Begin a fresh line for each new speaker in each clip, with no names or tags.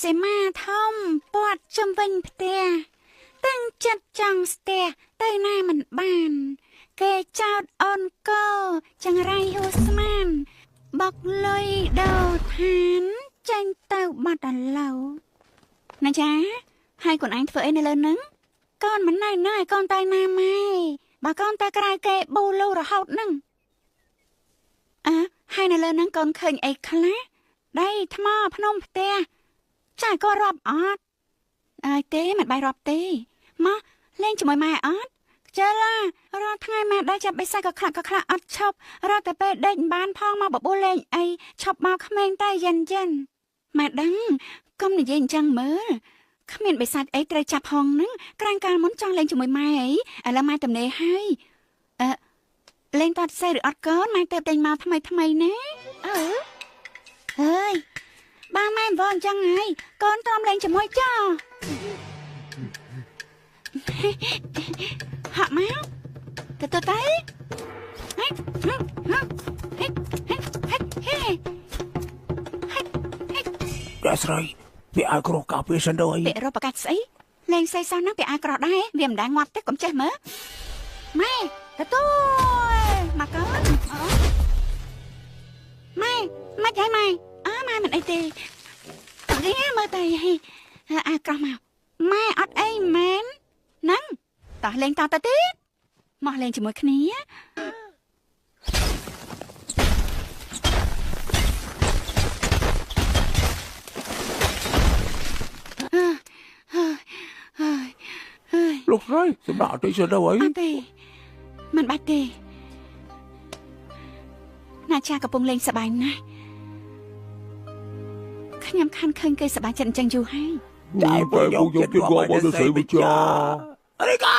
សីមាធំពាត់ជុំវិញផ្ទះតាំងចិត្តចង់ស្ទះទៅណាមិនបានគេចោតអូនកោចង្រៃហួស្មានបុកលុយដោឋានចេញទៅបាត់ឥឡូវណាចាហើយកូនឯងធ្វើអីនៅលើហ្នឹងកូនមិននៅណាឲ្យកូនទៅណាម៉ែបើកូនទៅក្រៅគេបូលូរហូតហ្នឹងអើហើយនៅលើហ្នឹងកូនឃើញអីខ្លះដីថ្មភ្នំផ្ទះចាក៏រាប់អត់អើយទេមិនបាយរាប់ទេមកលេងជាមួយម៉ែអត់ខ្ជិលរាល់ថ្ងៃម៉ែដែរចាប់បិសាចក៏ខ្លាក់ក៏ខ្លាក់អត់ឈប់រាល់តែពេលដេកមិនបានផងមកបបួលលេងអីឈប់មកក្មេងតែយិនយិនម៉ែដឹងកុំនិយាយអញ្ចឹងមើលគ្មានបិសាចអីត្រូវចាប់ផងហ្នឹងក្រាញ់កាលមុនចង់លេងជាមួយម៉ែអីឥឡូវម៉ែទំនេរហើយអឺលេងតតសេឬអត់កូនម៉ែទៅទិញមកថ្មីថ្មីណាអើហើយបាម៉ែមិនវល់អញ្ចឹងហើយកូនទ្រាំលេងជាមួយចោហក់មកទៅទៅទៅហេហេហេហេហេហេ
តែស្រីវាឲ្យក្រោះកាពីសិនទៅអី
ពាក់រកប្រកាច់ស្អីលេងសៃសោះហ្នឹងពាក់អាក្រោះដែរវាមិនដែលងាប់ទេកុំចេះមើលម៉ែទទួលមកកូនម៉ែមិនហើយម៉ែអើម៉ែមិនអីទេនេះមើលទៅអាក្រោះមកម៉ែអត់អីមែនហ្នឹងតោះលេងតទៅទៀតមកលេងជាមួយគ្នា
លោកស្រីសម្រាប់តិចសិនទៅអី
អត់ទេមិនបាច់ទេណាចាកំពុងលេងសប្បាយណាស់ខ្ញុំខានឃើញគេសប្បាយចិត្តអញ្ចឹងយូរហើយ
តែពេលយកចិត្តយកមកទៅស្រីវិចាអរិកា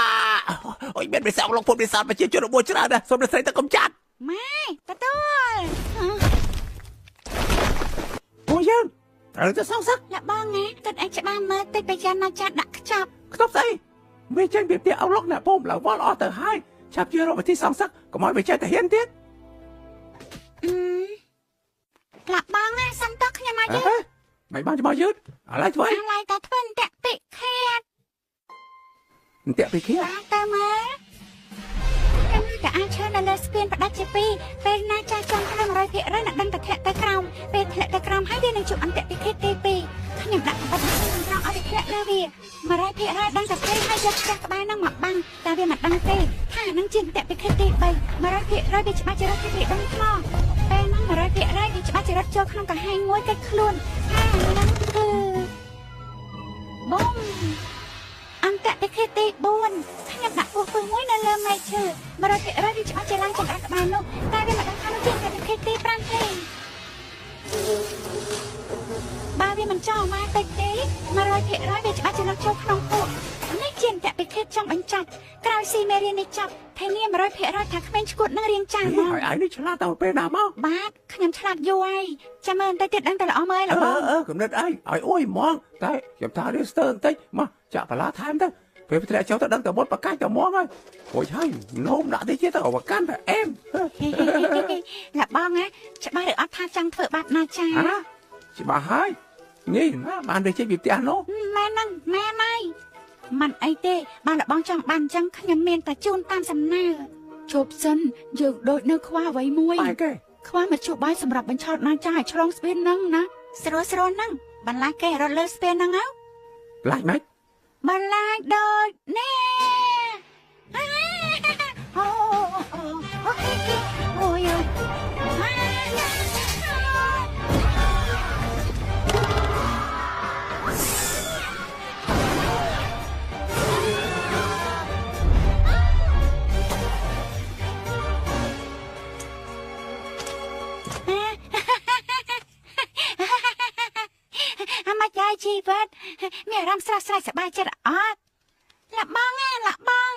អូយមានបិសាលោកពុទ្ធបិសាប្រជាជនរបួសច្រើនណាស់សូមស្រីទៅកំចាត់
ម៉ែទទួល
អូយើងត្រូវទៅសងសឹក
លបងណាគិតឲ្យច្បាស់មើលតិចប្រយ័ត្នណាចាដាក់ខ្ចប់
ខ្ទប់ស្អីវាចេញពីផ្ទះអស់លោកអ្នកពុំឡើងវល់អស់ទៅហើយឆាប់ជារកវិធីសងសឹកកុំឲ្យវាចេះតែហ៊ានទៀត
លបងណាសុំតោះខ្ញុំមកយឺត
មិនបានមកយឺតឥឡូវធ្វើ
ឥឡូវតែធ្វើអន្ទាក់ពិឃាត
អន្ទាក់ពិឃាត
ទៅមើលខ្ញុំតែអាចឈើនៅលើស្ពានផ្ដាច់ជាពីរពេលណាចាស់ចំត្រូវ100%នឹងដឹងតែធ្លាក់ទៅក្រោមពេលធ្លាក់ទៅក្រោមហើយវានឹងជួបអន្ទាក់ពិឃាតទី2ខ្ញុំដាក់បាត់ត្រង់ឲ្យវាធ្លាក់លើវា100%ដឹងតែភ័យហើយយកផ្ទះក្បែរនឹងមកបាំងតែវាមិនដឹងទេថានឹងជាអន្ទាក់ពិឃាតទី3 100%វាច្បាស់ជារត់ពីដុំថ្មពេលហ្នឹង100%វាច្បាស់ជារត់ចូលក្នុងកាហែងមួយកិច្ចខ្លួនថានឹងគឺបំអន្ទាក់ពិឃាតទី4ខ្ញុំដាក់ពោះពឹសមួយនៅលើមែកឈើ100%វាច្បាស់ជាឡើងចង្អុលក្បែរនោះតែវាមិនដឹងថានោះជាអន្ទាក់ពិឃាតទី5ទេបើវាមិនចង់មកតិចទេ100%វាច្បាស់ជាលុកចូលក្នុងពួកនេះជាអន្ទាក់ពិឃាតចង់បញ្ចប់ក្រោយស៊ីមេរៀននេះចប់ធានា100%ថាក្មេងឈួតនឹងរៀងចាស់មក
ហើយឯងនេះឆ្លាតទៅពេលណាមក
បាទខ្ញុំឆ្លាតយូរហើយចាំមើលបន្តិចទៀតដឹងតែល្អមើលល្អ
អឺកំណត់ឯងឲ្យអួយហ្មងតែខ្ញុំថារៀនស្ទើរបន្តិចមកចាក់បន្លាថែមទៅពេលធ្លាក់ចូលទៅដឹងតែមុតបកាច់តែហ្មងហើយរួចហើយនោមដាក់តិចទៀតទៅឲ្យកាន់តែអែម
លបងណាច្បាស់ឬអត់ថាចង់ធ្វើបាបណាចា
ច្បាស់ហើយនេះណាបានទៅចេញពីផ្ទះនោះ
ម៉ែហ្នឹងម៉ែហើយមិនអីទេបានលបងចង់បានអញ្ចឹងខ្ញុំមានតែជូនតាមសំណើ
ជប់សិនយើងដូចនៅខ្វះអ្វីមួយ
បាយគេ
ខ្វះមធ្យោបាយសម្រាប់បញ្ឆោតណាចាឲ្យឆ្លងស្ពានហ្នឹងណា
ស្រួលស្រួលហ្នឹងបន្លាចគេរត់លើស្ពានហ្នឹងហ៎
បន្លាចម៉េច
បន្លាចដូចនេះអូអូអូយជីវិតមានអារម្មណ៍ស្រស់ស្រាយសប្បាយចិត្តអត់លបងណាលបង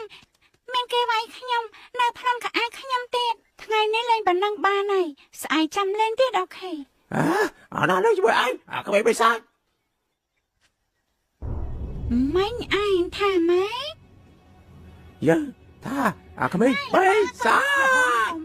មានគេវាយខ្ញុំនៅផ្លន់កៅអៅខ្ញុំទៀតថ្ងៃនេះលេងប៉ុណ្ណឹងបានហើយស្អែកចាំលេងទៀតអូខេ
អាណាលេងជាមួយឯងអាក្មេងបិសាច
មិញឯងថាម៉េច
យ៉ាថាអាក្មេងបិសាច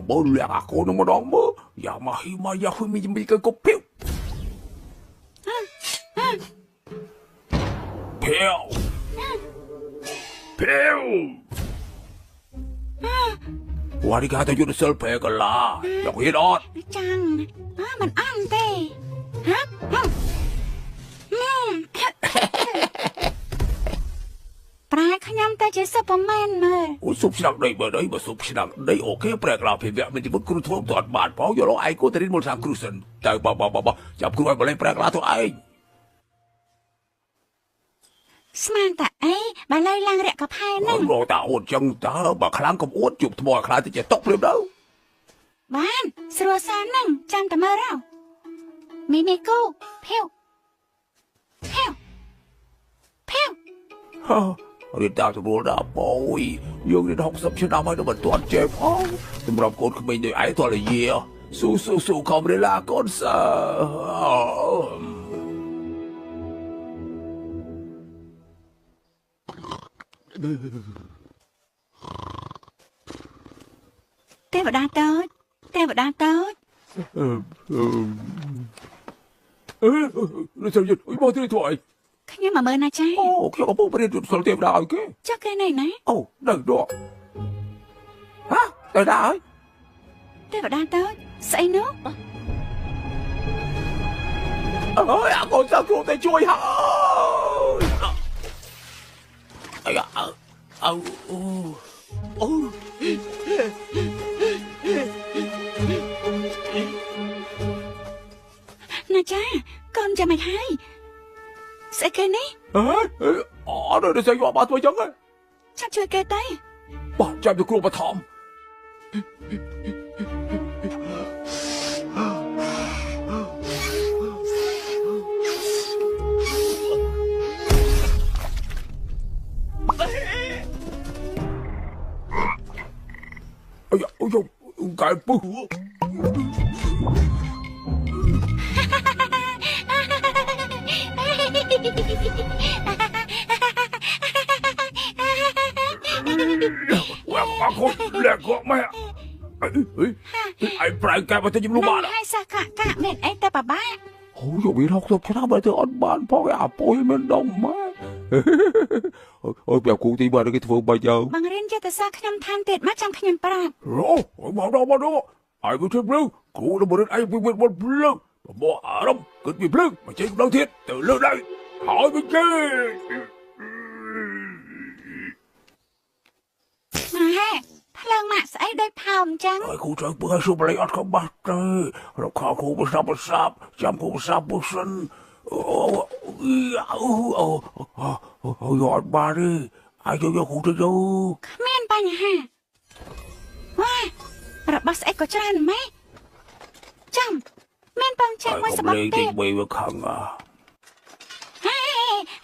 ចាំមើលលាក់អាកូននឹងម្ដងមើលយ៉ាមកហ៊ីមកយ៉ាហ៊ីមីមីកកភៀវភៀវភៀវវ៉ារីកាទៅយុទ្ធសិលប្រែកឡាយកហ៊ានអត់
ចាំងអើមិនអន់ទេហាប្រែខ្ញុំទៅជាស៊ុបពមែនមើល
អូស៊ុបឆ្នាំដីបើដីបើស៊ុបឆ្នាំដីអូខេប្រែកឡាភិវៈមានជីវិតគ្រូធ្វើមិនទាន់បានផងយល់ឯងគួរតែរៀនមុនសាគ្រូសិនទៅបបបចាប់គ្រូឲ្យបលេងប្រែកឡាទៅឯង
ស្មានតាអីបើលើឡើងរាក់កផែហ្នឹង
រកតាអួតចឹងតើបើខ្លាំងកុំអួតជួបថ្មឲ្យខ្លាចទៅជាតុកព្រាមទៅ
បានស្រួលសានហ្នឹងចាំតែមើលរោមីមីគូភៀវភៀវភៀវ
ហឺរៀនតាមស្រួលដល់បយយើងរៀន60ឆ្នាំហើយនៅមិនទាន់ចេះផងសម្រាប់កូនក្មេងដូចឯងតលយាស៊ូស៊ូស៊ូខំរៀនឡាកូនសើ
ទេវតាតូចទេវតាតូច
អឺអឺអឺទៅយត់មកទៅធ្វើអី
ខ្ញុំមកមើលណាចា
អូខ្ញុំកំពុងបរៀនយុទ្ធសិលទេវតាឲ្យគេ
ចុះគេនៅណា
អូនៅនោះហាទៅណាហើយ
ទេវតាតូចស្អីនោះ
អើយអាកូនសិស្សគ្រូទៅជួយហើយអាអើអើអូអូ
ណាចាកូនចាំមិនហើយស្អីគេនេះ
អើអត់ដល់ស្អីយកមកធ្វើចឹងហ៎
ឆាប់ជួយគេទៅ
បាទចាំទៅគ្រូបឋមអាយ៉ាអូយកែពុះ វ៉ាកូនលែកកម៉ែអីប្រែកែមកទៅជំនួសបាន
ហើយសះកាកាមានអីទៅបបា
អូយកវា60ឆ្នាំបើទៅអត់បានផងអាពុយមិនដងម៉ែអូយប្រាប់គ្រូទីបាទគេធ្វើបាច់ទៅ
បង្រៀនយុទ្ធសាស្ត្រខ្ញុំថែមទៀតមកចាំខ្ញុំប្រាប់
អូមកដល់មកដល់ឯងទៅភ្លើងគ្រូនឹងបរិទ្ធឯងពីវិបភ្លើងបបអារម្មណ៍គិតពីភ្លើងមកចេញម្ដងទៀតទៅលើដៃហើយវិញគេ
ម៉ែភ្លើងម៉ាក់ស្អីដូចផោមអញ្ចឹង
ហើយគ្រូត្រូវពើឲ្យសុបលៃអត់ខំបាស់ទេរកខគ្រូបសាប់បសាប់ចាំគ្រូសាប់ពុសិនអូអូអូអូយកអត់បានទេអាយយកយកគ្រូទៅយក
គ្មានបញ្ហាវ៉ារបស់ស្អីក៏ច្រើនម៉េះចាំមានបងចាំមួយសម្បត្តិ
ទេ
ទៀត
បីវាខឹងអ
ហេ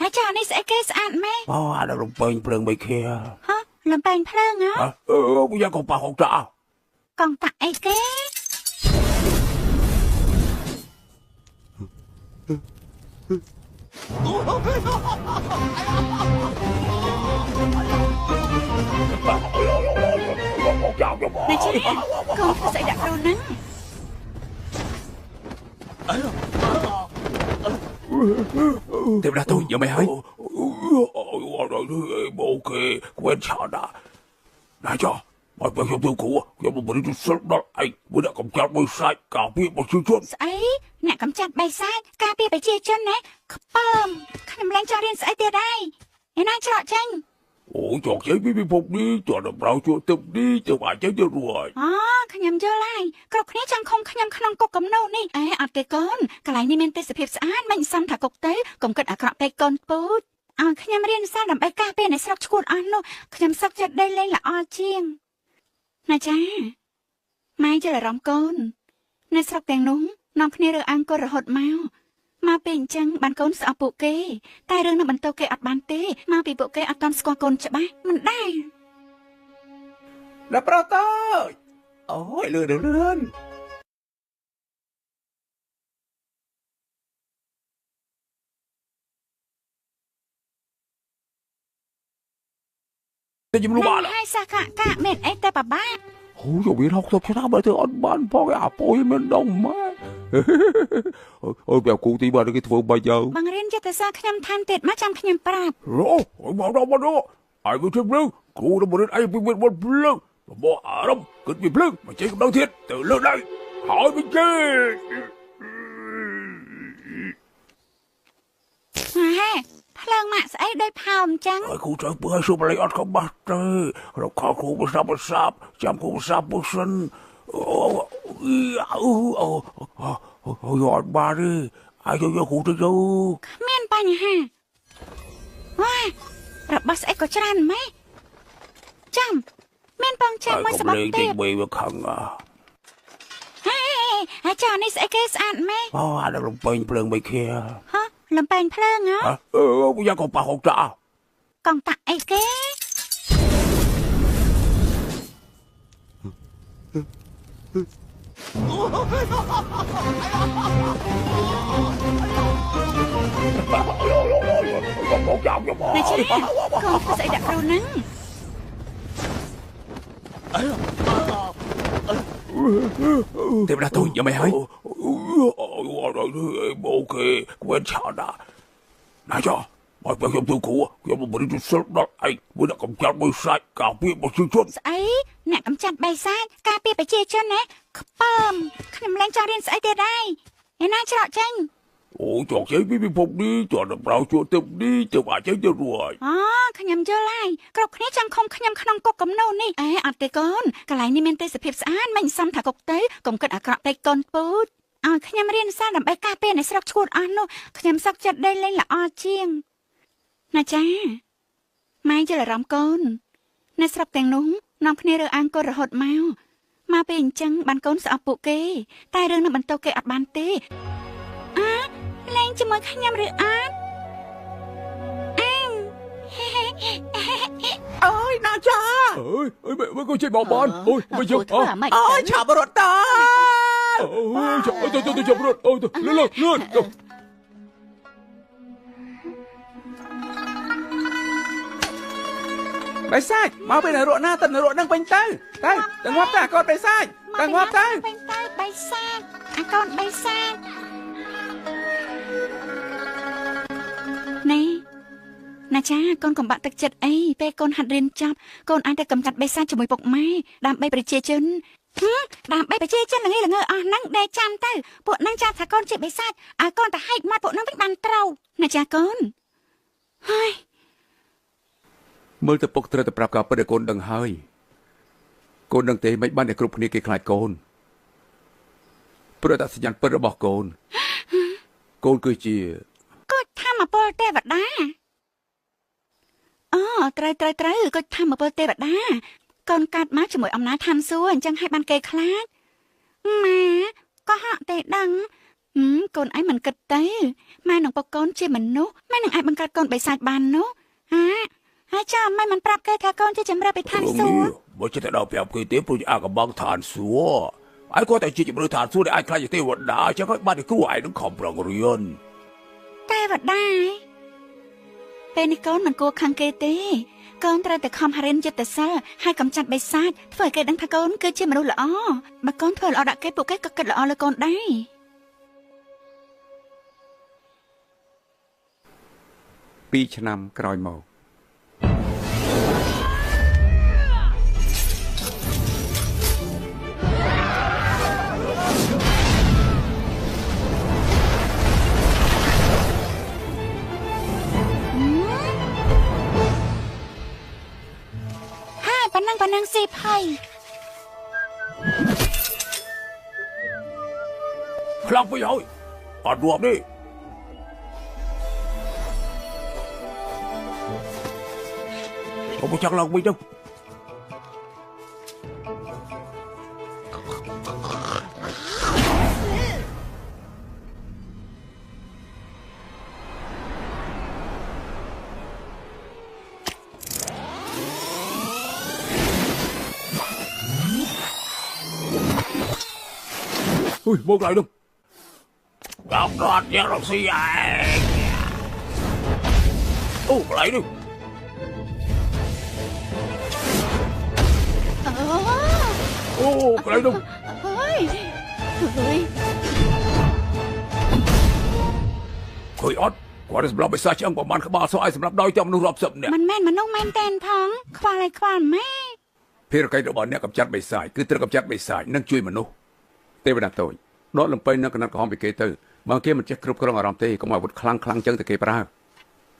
ហើយចានេះស្អីគេស្អាតម៉េះ
អូអារំពេញភ្លើងបីខៀ
ហ៎លំបែងភ្លើងហ៎
អឺយ៉ាកុំប៉ះហុកតា
កងតាក់អីគេ ណាចាកូនស្អីដាក់ខ្លួនហ្នឹង
ទេវតាតូចយកមិនហើយអូខេគួនឆាដាណាចាមកបើខ្ញុំទៅគ្រូខ្ញុំបរិសុទ្ធសិលដល់ឯងមួយអ្នកកំចាត់មួយសាច់ការពារប្រជាជន
ស្អីអ្នកកំចាត់បៃសាចការពារប្រជាជនណាខ្ពើមខ្ញុំលែងចង់រៀនស្អីទៀតហើយឯណាច្រកចេញ
អូចកចេញពីពិភពនេះចតប្រៅជួទឹកនេះទៅអាចចេញទៅរួច
អូខ្ញុំយល់ហើយគ្រប់គ្នាចង់ឃុំខ្ញុំក្នុងគុកកំណោនេះអេអត់ទេកូនកន្លែងនេះមានទេសភាពស្អាតមិនសមថាគុកទៅកុំគិតអាក្រក់ពេកកូនពូជឲ្យខ្ញុំរៀនសារដើម្បីការពារในស្រុកឈួតអស់នោះខ្ញុំសុខចិត្តដេកលេងល្អជាងណាចាម៉ែយល់អារម្មណ៍កូននៅស្រុកទាំងនោះនាំគ្នារើអង្គររហូតមកមកពេលអញ្ចឹងបានកូនស្អប់ពួកគេតែរឿងនឹងបន្តគេអត់បានទេមកពីពួកគេអត់ទាន់ស្គាល់កូនច្បាស់មិនដែរ
ដល់ប្រុសតើអូយលឿនលឿនទៅជំនួសបាន
ហើយសះកាកាមានអីតែបបាក់
អូយវា60ឆ្នាំបើធ្វើអត់បានផងអាពយមិនដឹងម៉ែអូយបែបគូទីបាទគេធ្វើបាច់ទៅ
បង្រៀនយុទ្ធសាស្ត្រខ្ញុំថែមទៀតមកចាំខ្ញុំប្រាប់
អូយមកដល់មកដល់ឲ្យវាជិះភ្លើងគ្រូនឹងបង្រៀនឯងពីវិទ្យាភ្លើងរបស់អារម្មណ៍គិតពីភ្លើងមកចេញកម្ដៅទៀតទៅលើដៃហើយវិញគេ
ហេភ្លើងម៉ាក់ស្អីដូចផោមអញ្ចឹង
ហើយគ្រូត្រូវពើឲ្យសុបលៃអត់ក្បាស់ទេរកខគ្រូប្រសាប់ប្រសាប់ចាំគ្រូប្រសាប់ពុសិនអូអូអូអូយអត់បានទេឲ្យយកគ្រូទៅទៅ
គ្មានបញ្ហាវ៉ារបស់ស្អីក៏ច្រើនម៉េះចាំមានបងចាំមួយសបកទៀត
លេងវាខឹង
ហេហើយចានេះស្អីគេស្អាតម៉េះ
អូអាលំពេញភ្លើងបីខៀ
ហ៎លំពេញភ្លើងហ៎
អឺយ៉ាងក៏ប៉ះកងតា
កងតាអីគេ នេះជាកូនស្អីដាក់គ្រូហ្នឹង
ទេវតាទូយ៉ាងម៉េចហើយ
អូខេគួរឆាដាណាចមកពេលខ្ញុំទៅគ្រូខ្ញុំបរិសុទ្ធសិលដល់ឯងមួយអ្នកកំចាត់មួយសាច់ការពារប្រជាជន
ស្អីអ្នកកំចាត់បីសាច់ការពារប្រជាជនណាខ្ពើមខ្ញុំលែងចង់រៀនស្អីទៀតដែរឯណាច្រកចេញ
អូចောက်ចេញពីពិភពនេះចောက်ដល់ប្រោជួទឹកនេះទៅអាចចេញទៅរួច
អូខ្ញុំយល់ហើយគ្រប់គ្នាចង់ខំខ្ញុំក្នុងគុកកំណូនេះអេអត់ទេកូនកន្លែងនេះមានទេសភាពស្អាតមិនសមថាគុកទៅកុំគិតអាក្រក់ពេកកូនពូជឲ្យខ្ញុំរៀនសារដើម្បីការពារในស្រុកឈួតអស់នោះខ្ញុំសុខចិត្តដេកលេងល្អជាងណាចាម៉ែយល់អារម្មណ៍កូននៅស្រុកទាំងនោះនាំគ្នារើអាងកូនរហូតមកមកពេលអញ្ចឹងបានកូនស្អប់ពួកគេតែរឿងនឹងបន្តគេអត់បានទេអាលេងជាមួយខ្ញុំឬអត់អឹម
អើយណាចា
អើយអើយមិនក៏ចេញមកបានអូយមិនយក
អើយឆាប់រត់តើ
អើយឆាប់ទៅទៅឆាប់រត់អូយលឿនលឿន
បិសាចមកពេលនរកណាទៅនរកនឹងវិញទៅទៅទៅងាប់ទៅអាកូនបិសាចទៅងាប់ទៅ
វិញទៅបិសាចអាកូនបិសាចនេះណាចាកូនកុំបាក់ទឹកចិត្តអីពេលកូនហាត់រៀនចប់កូនអាចទៅកំចាត់បិសាចជាមួយពុកម៉ែដើម្បីប្រជាជនដើម្បីប្រជាជនល្ងីល្ងើអស់ហ្នឹងដែលចាំទៅពួកហ្នឹងចាំថាកូនជាបិសាចឲ្យកូនទៅហែកមាត់ពួកហ្នឹងវិញបានត្រូវណាចាកូនហើយ
មើលទៅពុកត្រូវតែប្រាប់ការពិតឲ្យកូនដឹងហើយកូនដឹងទេមិនបានតែគ្រប់គ្នាគេខ្លាចកូនព្រោះតែសញ្ញាណពិតរបស់កូនកូនគឺជា
កូនធម្មពលទេវតាអូត្រូវត្រូវត្រូវកូនធម្មពលទេវតាកូនកាត់មកជាមួយអំណាចឋានសួគ៌អញ្ចឹងឲ្យបានគេខ្លាចម៉ែក៏ហក់ទេដឹងកូនឯងមិនគិតទេម៉ែនឹងពុកកូនជាមនុស្សម៉ែនឹងអាចបង្កើតកូនបិសាចបាននោះហាហើយចាំម៉ែមិនប្រាប់គេថាកូនជាចម្រើពីឋានសួគ៌
បើចិត្តទៅដល់ប្រាប់គេទេព្រោះអាកំបងឋានសួគ៌ឯងគាត់តែជាជំរឿឋានសួគ៌ដែលអាចខ្លាចជាទេវតាអញ្ចឹងហើយបានតែគ្រូឯងនឹងខំប្រឹងរៀន
ទេវតាពេលនេះកូនមិនគួរខឹងគេទេកូនត្រូវតែខំរៀនយុទ្ធសាស្ត្រហើយកំចាត់បិសាចធ្វើឲ្យគេដឹងថាកូនគឺជាមនុស្សល្អបើកូនធ្វើល្អដាក់គេពួកគេក៏គិតល្អលើកូនដែរ
2ឆ្នាំក្រោយមក
ប៉ុណ្ណឹងស៊ីភ័យ
ខ្លាំងពេកហើយអត់រាប់ទេខ្ញុំចាក់ឡើងវិញទៅ ui một lại luôn gặp gọt nhớ lọc xì ô lại đi អូកន្លែងនោះ
ហើយហើយ
ឃើញអត់គាត់សម្រាប់បិសាចឆ្អឹងប្រហែលក្បាលសោះឲ្យសម្រាប់ដោយតែមនុស្សរាប់សិបនាក់
មិនមែនមនុស្សមែនតែនផងខ្វល់ឲ្យខ្វល់ម៉ែ
ភារកិច្ចរបស់អ្នកកម្ចាត់បិសាចគឺត្រូវកម្ចាត់បិសាចនិងជួយមនុស្សទេវតាតូចដកលំពេញនៅកណាត់ក្រហមពីគេទៅបើគេមិនចេះគ្រប់គ្រងអារម្មណ៍ទេកុំអាវុធខ្លាំងខ្លាំងចឹងតែគេប្រើ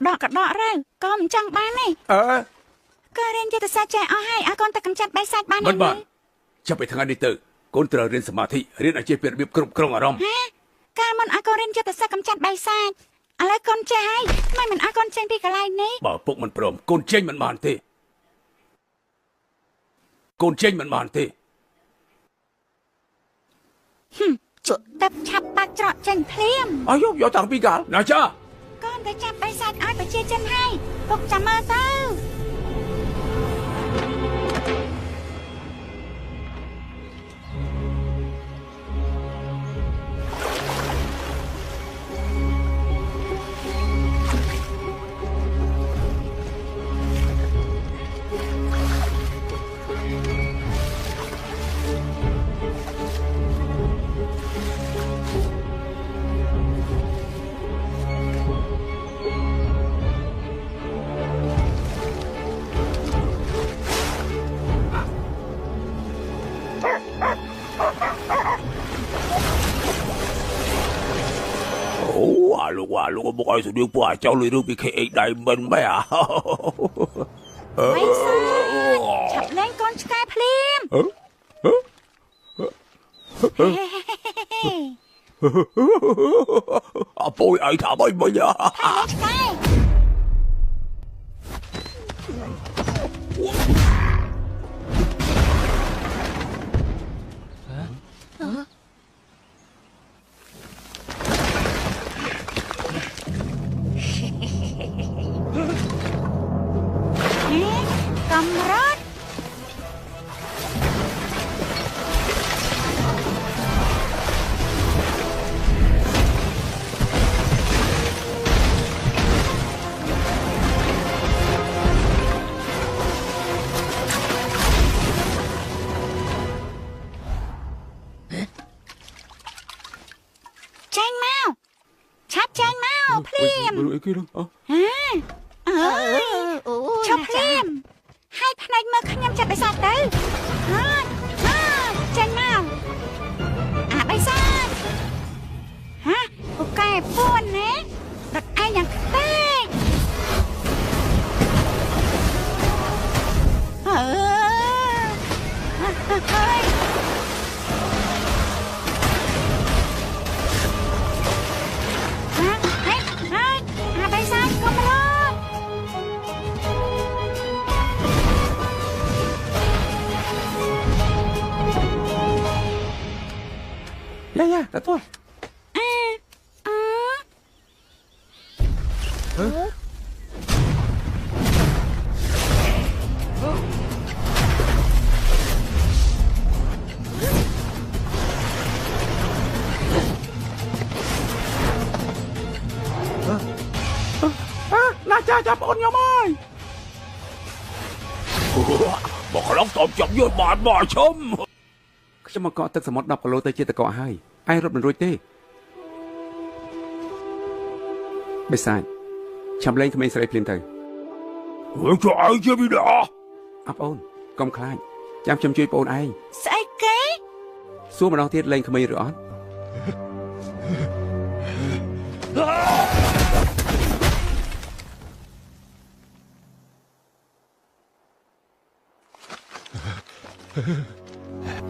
ដកក៏ដករើក៏មិនចង់បានទេ
អើ
ក៏រៀនយុទ្ធសាស្ត្រចេះអស់ហើយឲ្យកូនតែកម្ចាត់បិសាចបាន
មិនបានចាប់ពីថ្ងៃនេះទៅកូនត្រូវរៀនសមាធិរៀនឲ្យចេះពីរបៀបគ្រប់គ្រងអារម្មណ៍
កាលមុនឲ្យកូនរៀនយុទ្ធសាស្ត្រកម្ចាត់បិសាចឥឡូវកូនចេះហើយមិនឲ្យកូនចេញពីកន្លែងនេះ
បើពុកមិនព្រមកូនចេញមិនបានទេកូនចេញមិនបានទេ
ជក់តាប់ឆាប់បាក់ច្រកចេញភ្លាម
អាយយកតាំងពីកាល
ណាចា
កូនទៅចាប់បិសាចឲ្យប្រជាជនហើយពុកចាំមើលទៅ
លោកមកឲ្យស្ដៀងពួកអាចៅលុយរឿងពី KH Diamond មែនអា
បិសាចឆាប់លែងកូនឆ្កែភ្លាម
អពូយឲ្យថាមិនវិញ
ឆ្កែកំរត់ចេញមកឆាប់ចេញមកភ្លាម
អីគេនោះ
អើឆាប់ភ្លាមហើយផ្នែកមើលខ្ញុំចាប់បិសាចទៅហាហាចេញមកអាបិសាចហាអូកែពួនណាដឹកឯងយ៉ាងខ្ទេចអើហើយហាហើយហើយអាបិសាចកុំរត់
យ៉ាតើ
អឺអឺ
ណាចាចាប់អូនខ្ញុំហើយ
មកឡងតបចាប់យកបានមកឈុំ
ខ្ញុំមកកក់ទឹកសមុទ្រ10គីឡូទៅជាតកកហើយឯងរត់មិនរួចទេបិសាចឆាំលេងក្មេងស្រីភ្លាមទៅ
ចុះឯងជាពីណា
អបអូនកុំខ្លាចចាំខ្ញុំជួយបងអូនឯង
ស្អីគេ
សួរម្ដងទៀតលេងក្មេងឬអត់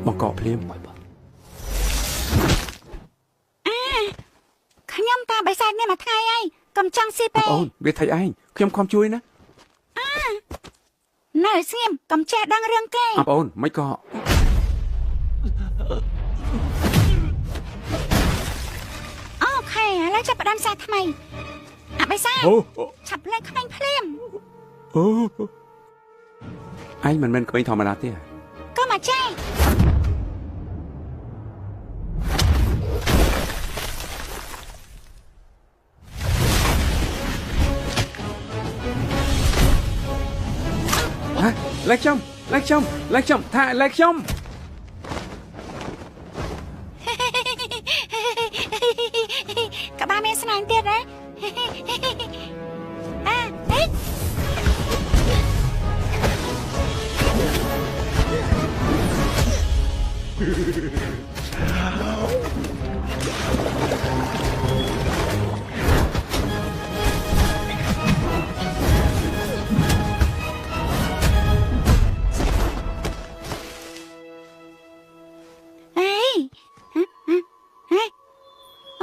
បង្កភ្លាម
ខ្ញុំតាមបិសាចនេះមួយថ្ងៃហើយកុំចង់ស៊ីពេ
អូនវាថៃឯងខ្ញុំខំជួយណា
នៅស្ងៀមកុំចេះដឹងរឿងគេ
អបអូនមិនក៏
អូខេឥឡូវចាប់ផ្ដើមសារថ្មីអបិសាចឆាប់ឡើងក្មេងភ្លាម
ឯងមិនមែនក្មេងធម្មតាទេ
ក៏មកចេះ
លែកខ្ញុំលែកខ្ញុំលែកខ្ញុំថាលែកខ្ញុំ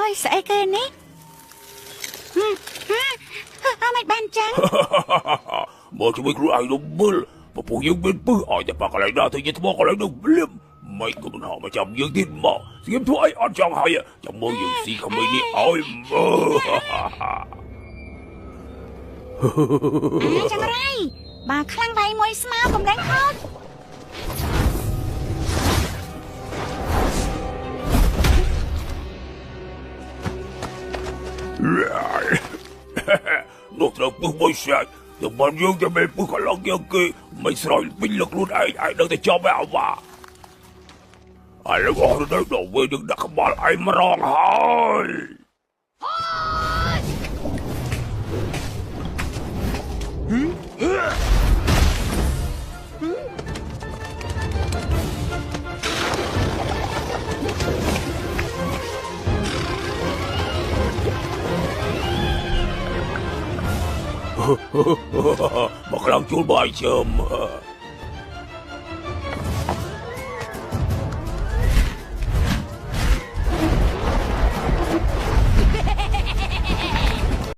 យស្អីគេនេះហ៎មិនបានចឹង
មកជួយខ្លួនឯងនោះមើលពពុះយើងមានពឹសឲ្យតែប៉ះកន្លែងណាទៅជាថ្មកន្លែងនោះភ្លាមមិនក៏មិនហៅមកចាំយើងទៀតមកស្ងៀមធ្វើអីអត់ចង់ហើយចាំមើលយើងស៊ីក្មេងនេះឲ្យមើល
ចង្រៃបើខ្លាំងវាយមួយស្មើកំលែងខោច
នោះត្រូវពឹសមួយសាច់ទៅបានយើងតែមិនពឹសកន្លងយើងគេមិនស្រោចពេញលើខ្លួនឯងឯងដឹងតែចំឯអាវ៉ាឥឡូវអស់ទៅដល់វិញនឹងដាក់ក្បាលឯងម្ដងហើយមកខ្លាំងជួលបាយជើម